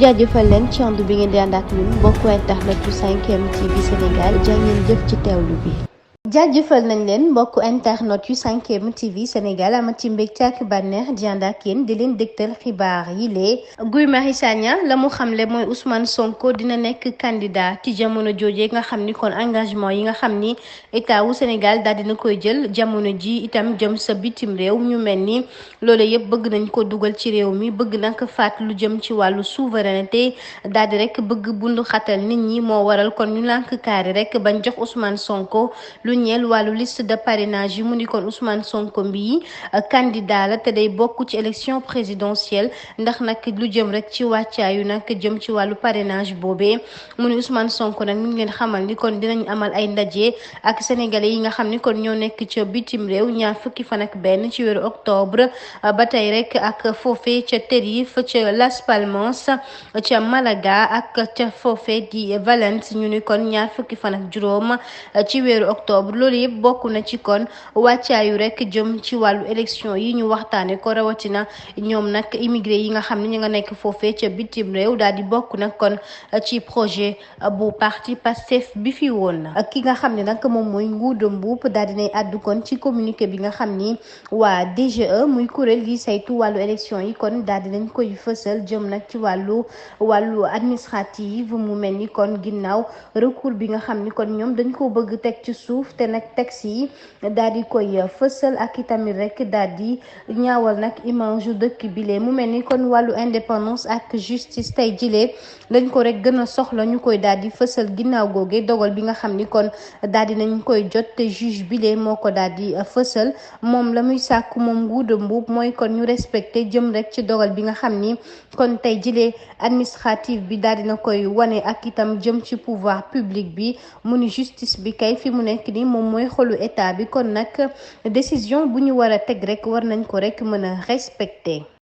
jaajëfal leen ci ànd bi ngeen di ànd ak ñun mbokku internet yu 5M TV Sénégal jaa ngeen jëf ci teewlu bi. jaajëfal nañ leen mbokku internet yu 5M TV Sénégal amati mbégte ak bànneex di ànd ak yéen di leen dégtal xibaar yi lee Guy Marius Sagna la mu xamle mooy Ousmane Sonko dina nekk candidat ci jamono jooje nga xam ni kon engagement yi nga xam ni état wu Sénégal daal dina koy jël jamono ji itam jëm sa bitim réew ñu mel ni loolu yëpp bëgg nañ ko dugal ci réew mi bëgg nag faat lu jëm ci wàllu souveraineté daal di rek bëgg bundu xatal nit ñi moo waral kon ñu lànk kaari rek bañ jox Ousmane Sonko lu ñeel wàllu liste de parrainage yi mu ni kon Ousmane Sonko mbii candidat la te day bokk ci élection présidentielle ndax nag lu jëm rek ci wàccaayu nag jëm ci wàllu parrainage boobee mu ni Ousmane Sonko nag mi ngi leen xamal ni kon dinañ amal ay ndaje ak sénégalais yi nga xam ni kon ñoo nekk ca bitim réew ñaar fukki fan ak benn ci weeru octobre ba tey rek ak foofe ca Tenerife ca Las Palmas ca Malaga ak ca foofe di Valence ñu ni kon ñaar fukki fan ak juróom ci weeru octobre loolu yëpp bokk na ci kon wàccaayu rek jëm ci wàllu élection yi ñu waxtaane ko rawatina ñoom nag immigré yi nga xam ne ñu nga nekk foofee ca bitim réew daal di bokk nag kon ci projet bu parti Pastef bi fi woon ki nga xam ne nag moom mooy Ngouda Mboup daal dinay àddu kon ci communiqué bi nga xam ni waa DGE muy kuréel gi saytu wàllu élection yi kon daal dinañ koy fësal jëm nag ci wàllu administrative mu mel ni kon ginnaaw recours bi nga xam ni kon ñoom dañ ko bëgg teg ci suuf te nag texte yi daal di koy fësal ak itamit rek daal di ñaawal nag image yu dëkk bile mu mel ni kon wàllu indépendance ak justice tey jilee dañ ko rek gën a soxla ñu koy daal di fësal ginnaaw googe dogal bi nga xam ni kon daal di nañ koy jot te juge bile moo ko daal di fësal moom la muy sàkku moom Ngouda Mboup mooy kon ñu respecté jëm rek ci dogal bi nga xam ni kon tey jilee administrative bi daal dina koy wane ak itam jëm ci pouvoir public bi mu ni justice bi kay fi mu nekk ni moom mooy xolu état bi kon nag décision bu ñu war a teg rek war nañ ko rek mën a respecter.